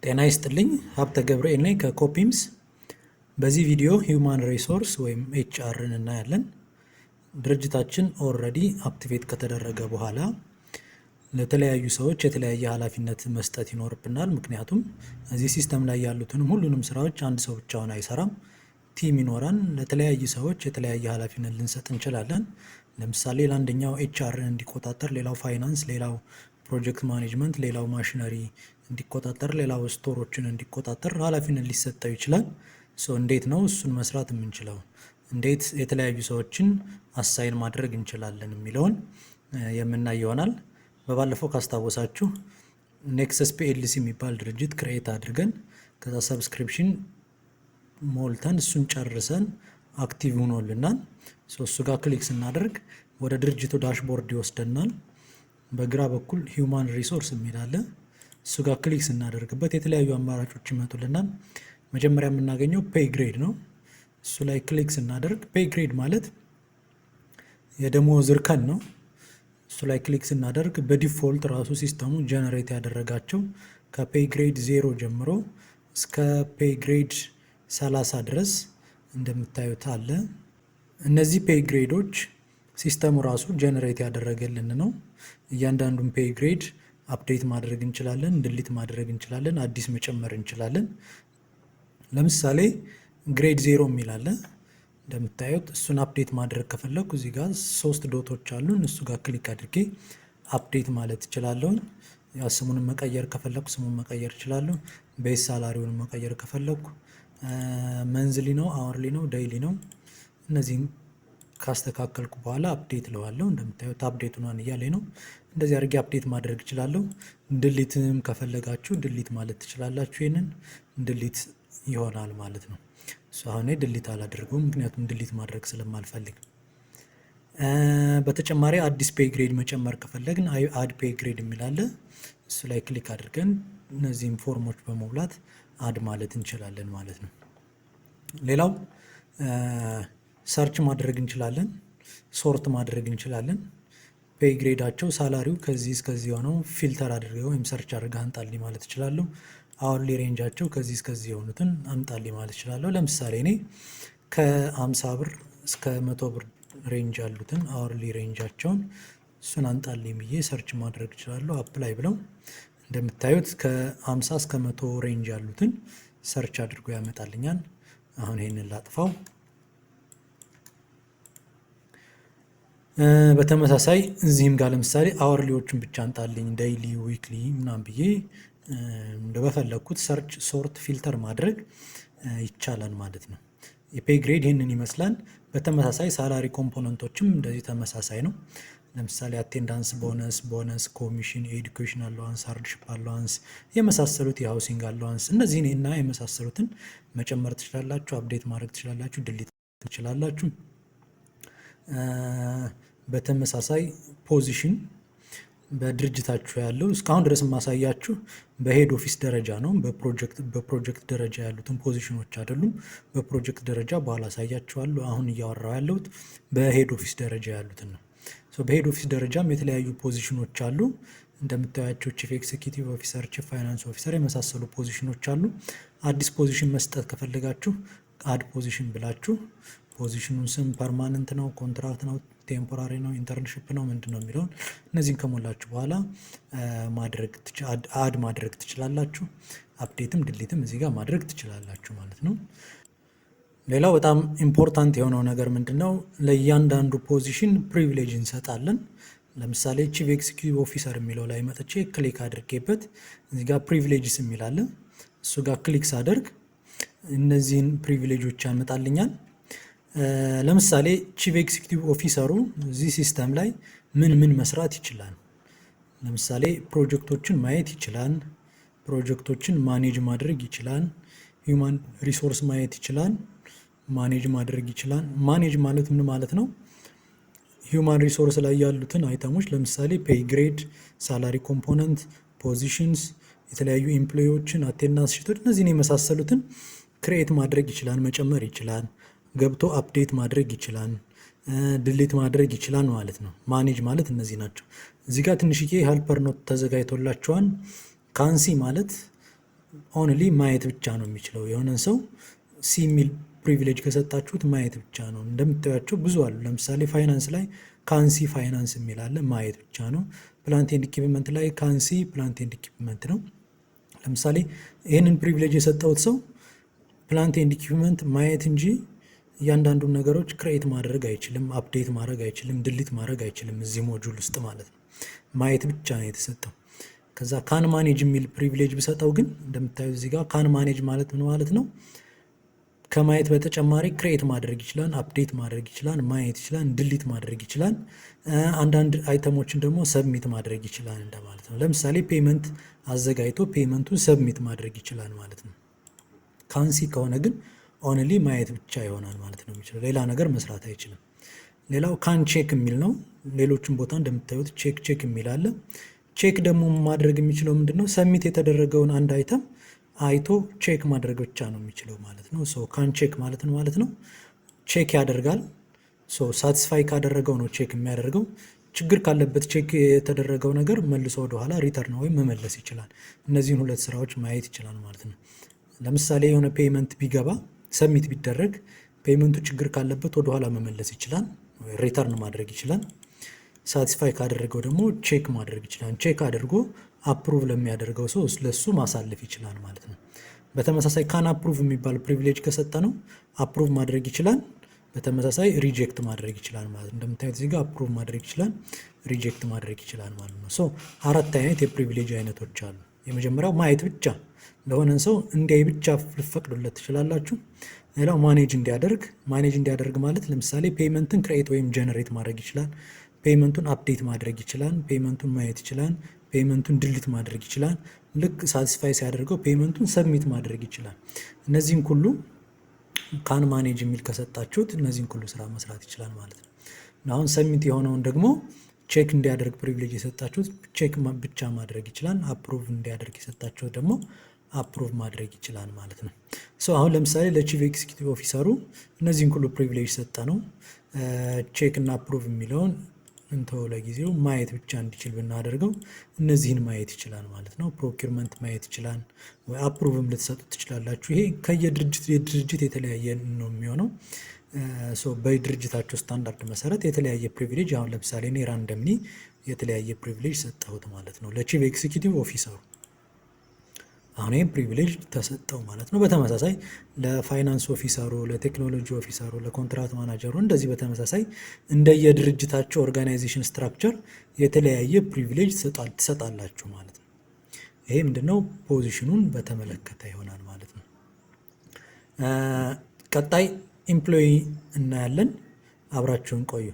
ጤና ይስጥልኝ፣ ሀብተ ገብርኤል ነኝ ከኮፒምስ። በዚህ ቪዲዮ human resource ወይም HR ን እናያለን። ድርጅታችን already activate ከተደረገ በኋላ ለተለያዩ ሰዎች የተለያየ ኃላፊነት መስጠት ይኖርብናል። ምክንያቱም እዚህ system ላይ ያሉትንም ሁሉንም ስራዎች አንድ ሰው ብቻውን አይሰራም። Team ይኖራል። ለተለያዩ ሰዎች የተለያየ ኃላፊነት ልንሰጥ እንችላለን። ለምሳሌ ለአንደኛው HR ን እንዲቆጣጠር፣ ሌላው ፋይናንስ፣ ሌላው project management፣ ሌላው ማሽነሪ እንዲቆጣጠር፣ ሌላው store ኦችን እንዲቆጣጠር ኃላፊነት ሊሰጠው ይችላል። So እንዴት ነው እሱን መስራት የምንችለው? እንዴት የተለያዩ ሰዎችን assign ማድረግ እንችላለን የሚለውን የምናይ ይሆናል። በባለፈው ካስታወሳችሁ Nexus PLC የሚባል ድርጅት create አድርገን፣ ከዛ subscription ሞልተን፣ እሱን ጨርሰን active ሆኖልናል። እሱ ጋር click ስናደርግ ወደ ድርጅቱ dashboard ይወስደናል። በግራ በኩል human resource የሚል አለ። እሱ ጋር click ስናደርግበት የተለያዩ አማራጮች ይመጡልናል። መጀመሪያ የምናገኘው pay grade ነው። እሱ ላይ click ስናደርግ pay grade ማለት የደሞዝ እርከን ነው። እሱ ላይ click ስናደርግ በ default ራሱ system ኡ generate ያደረጋቸው ከ pay grade 0 ጀምሮ እስከ pay grade 30 ድረስ እንደምታዩት አለ። እነዚህ pay grade ኦች system ኡ ራሱ generate ያደረገልን ነው። እያንዳንዱን pay grade update ማድረግ እንችላለን፣ delete ማድረግ እንችላለን፣ አዲስ መጨመር እንችላለን። ለምሳሌ grade 0 የሚል አለ እንደምታዩት። እሱን update ማድረግ ከፈለኩ እዚህ ጋር ሶስት dot ኦች አሉ። እነሱ ጋር click አድርጌ update ማለት እችላለሁኝ። ያው ስሙን መቀየር ከፈለኩ ስሙን መቀየር እችላለሁ። Base salary ውን መቀየር ከፈለኩ፣ monthly ነው፣ hourly ነው፣ daily ነው። እነዚህን ካስተካከልኩ በኋላ update እለዋለሁ። እንደምታዩት update ሆኗል እያለኝ ነው። እንደዚህ አድርጌ update ማድረግ እችላለሁ። Delete ም ከፈለጋችሁ delete ማለት ትችላላችሁ። ይህንን delete ይሆናል ማለት ነው። አሁን delete አላደርገውም፣ ምክንያቱም delete ማድረግ ስለማልፈልግ። በተጨማሪ አዲስ pay grade መጨመር ከፈለግን add pay grade የሚል አለ። እሱ ላይ click አድርገን እነዚህን form ኦች በመሙላት add ማለት እንችላለን ማለት ነው። ሌላው search ማድረግ እንችላለን፣ sort ማድረግ እንችላለን። Pay grade ኣቸው salary ው ከዚህ እስከዚህ የሆነው filter አድርገው ወይም search አድርገህ አምጣልኝ ማለት እችላለሁ። Hourly range ኣቸው ከዚህ እስከዚህ የሆኑትን አምጣልኝ ማለት እችላለሁ። ለምሳሌ እኔ ከ50 ብር እስከ 100 ብር range ያሉትን hourly range ኣቸውን እሱን አምጣልኝ ብዬ search ማድረግ እችላለሁ። Apply ብለው እንደምታዩት ከ50 እስከ 100 range ያሉትን search አድርጎ ያመጣልኛል። አሁን ይሄንን ላጥፋው። በተመሳሳይ እዚህም ጋር ለምሳሌ hourly ዎቹን ብቻ አምጣልኝ፣ daily፣ weekly ምናምን ብዬ በፈለግኩት search፣ sort፣ filter ማድረግ ይቻላል ማለት ነው። የ pay grade ይህንን ይመስላል። በተመሳሳይ salary component ኦችም እንደዚህ ተመሳሳይ ነው። ለምሳሌ attendance bonus፣ bonus፣ commission፣ የ education allowance፣ hardship allowance የመሳሰሉት፣ የ housing allowance፣ እነዚህን እና የመሳሰሉትን መጨመር ትችላላችሁ፣ update ማድረግ ትችላላችሁ፣ delete ትችላላችሁ። በተመሳሳይ position በድርጅታችሁ ያለው፣ እስካሁን ድረስ የማሳያችሁ በ head office ደረጃ ነው። በፕሮጀክት ደረጃ ያሉትን position ኦች አይደሉም። በፕሮጀክት ደረጃ በኋላ አሳያችኋለሁ። አሁን እያወራሁ ያለሁት በ head office ደረጃ ያሉትን ነው። በ head office ደረጃም የተለያዩ position ኦች አሉ። እንደምታያቸው chief executive officer፣ chief finance officer የመሳሰሉ position ኦች አሉ። አዲስ position መስጠት ከፈለጋችሁ add position ብላችሁ position ኑን ስም permanent ነው፣ contract ነው፣ temporary ነው፣ internship ነው፣ ምንድን ነው የሚለውን እነዚህን ከሞላችሁ በኋላ ማድረግ add ማድረግ ትችላላችሁ። Update ም delete ም እዚህ ጋር ማድረግ ትችላላችሁ ማለት ነው። ሌላው በጣም important የሆነው ነገር ምንድን ነው? ለእያንዳንዱ position privilege እንሰጣለን። ለምሳሌ chief executive officer የሚለው ላይ መጥቼ click አድርጌበት እዚህ ጋር privileges የሚል አለ። እሱ ጋር click ሳደርግ እነዚህን privilege ኦች ያመጣልኛል። ለምሳሌ chief executive officer ኡ እዚህ system ላይ ምን ምን መስራት ይችላል? ለምሳሌ ፕሮጀክቶችን ማየት ይችላል። ፕሮጀክቶችን manage ማድረግ ይችላል። Human resource ማየት ይችላል። Manage ማድረግ ይችላል። Manage ማለት ምን ማለት ነው? Human resource ላይ ያሉትን item ኦች ለምሳሌ pay grade፣ salary component፣ positions፣ የተለያዩ employee ዎችን፣ attendance sheet ኦች፣ እነዚህን የመሳሰሉትን create ማድረግ ይችላል፣ መጨመር ይችላል፣ ገብቶ update ማድረግ ይችላል፣ delete ማድረግ ይችላል ማለት ነው። Manage ማለት እነዚህ ናቸው። እዚህ ጋር ትንሽዬ helper note ተዘጋጅቶላችኋል። Can see ማለት Only ማየት ብቻ ነው የሚችለው። የሆነን ሰው see የሚል privilege ከሰጣችሁት ማየት ብቻ ነው። እንደምታዩቸው ብዙ አሉ። ለምሳሌ ፋይናንስ ላይ can see finance የሚል አለ፣ ማየት ብቻ ነው። Plant and equipment ላይ can see plant and equipment ነው። ለምሳሌ ይህንን privilege የሰጠሁት ሰው plant and equipment ማየት እንጂ እያንዳንዱን ነገሮች create ማድረግ አይችልም፣ update ማድረግ አይችልም፣ delete ማድረግ አይችልም እዚህ module ውስጥ ማለት ነው። ማየት ብቻ ነው የተሰጠው። ከዛ can manage የሚል privilege ብሰጠው ግን እንደምታዩት እዚህ ጋር can manage ማለት ምን ማለት ነው? ከማየት በተጨማሪ create ማድረግ ይችላል፣ update ማድረግ ይችላል፣ ማየት ይችላል፣ delete ማድረግ ይችላል። አንዳንድ item ኦችን ደግሞ submit ማድረግ ይችላል እንደማለት ነው። ለምሳሌ payment አዘጋጅቶ payment ኡን submit ማድረግ ይችላል ማለት ነው። Can see ከሆነ ግን only ማየት ብቻ ይሆናል ማለት ነው የሚችለው፣ ሌላ ነገር መስራት አይችልም። ሌላው can check የሚል ነው። ሌሎችም ቦታ እንደምታዩት check check የሚል አለ። Check ደግሞ ማድረግ የሚችለው ምንድን ነው? Submit የተደረገውን አንድ item አይቶ check ማድረግ ብቻ ነው የሚችለው ማለት ነው። So can check ማለት ነው check ያደርጋል። So satisfy ካደረገው ነው check የሚያደርገው። ችግር ካለበት check የተደረገው ነገር መልሶ ወደኋላ return ወይም መመለስ ይችላል። እነዚህን ሁለት ስራዎች ማየት ይችላል ማለት ነው። ለምሳሌ የሆነ payment ቢገባ፣ submit ቢደረግ፣ payment ኡ ችግር ካለበት ወደኋላ መመለስ ይችላል፣ return ማድረግ ይችላል። Satisfy ካደረገው ደግሞ check ማድረግ ይችላል። Check አድርጎ approve ለሚያደርገው ሰው ለሱ ማሳለፍ ይችላል ማለት ነው። በተመሳሳይ can approve የሚባል privilege ከሰጠነው approve ማድረግ ይችላል። በተመሳሳይ reject ማድረግ ይችላል ማለት ነው። እንደምታዩት እዚህ ጋር approve ማድረግ ይችላል፣ reject ማድረግ ይችላል ማለት ነው። So አራት አይነት የ privilege አይነቶች አሉ። የመጀመሪያው ማየት ብቻ፣ ለሆነን ሰው እንዲያይ ብቻ ልትፈቅዱለት ትችላላችሁ። ሌላው manage እንዲያደርግ። Manage እንዲያደርግ ማለት ለምሳሌ payment ን create ወይም generate ማድረግ ይችላል። Payment ኡን update ማድረግ ይችላል። Payment ኡን ማየት ይችላል። Payment ኡን delete ማድረግ ይችላል። ልክ satisfy ሲያደርገው payment ኡን submit ማድረግ ይችላል። እነዚህን ሁሉ can manage የሚል ከሰጣችሁት እነዚህን ሁሉ ስራ መስራት ይችላል ማለት ነው። አሁን submit የሆነውን ደግሞ check እንዲያደርግ privilege የሰጣችሁት check ብቻ ማድረግ ይችላል። Approve እንዲያደርግ የሰጣችሁት ደግሞ approve ማድረግ ይችላል ማለት ነው። So አሁን ለምሳሌ ለ chief executive officer ኡ እነዚህን ሁሉ privilege ሰጠነው። Check እና approve የሚለውን እንተው ለጊዜው፣ ማየት ብቻ እንዲችል ብናደርገው እነዚህን ማየት ይችላል ማለት ነው። Procurement ማየት ይችላል ወይ approve ም ልትሰጡት ትችላላችሁ። ይሄ ከየድርጅት የድርጅት የተለያየ ነው የሚሆነው። በድርጅታቸው ስታንዳርድ መሰረት የተለያየ privilege፣ አሁን ለምሳሌ እኔ randomly የተለያየ privilege ሰጠሁት ማለት ነው ለ chief executive officer ኡ። አሁን ይህም privilege ተሰጠው ማለት ነው። በተመሳሳይ ለፋይናንስ ኦፊሰሩ፣ ለቴክኖሎጂ ኦፊሰሩ፣ ለኮንትራት ማናጀሩ እንደዚህ በተመሳሳይ እንደየድርጅታቸው organization structure የተለያየ privilege ትሰጣላችሁ ማለት ነው። ይሄ ምንድነው? Position ኑን በተመለከተ ይሆናል ማለት ነው። ቀጣይ employee እናያለን። አብራችሁን ቆዩ።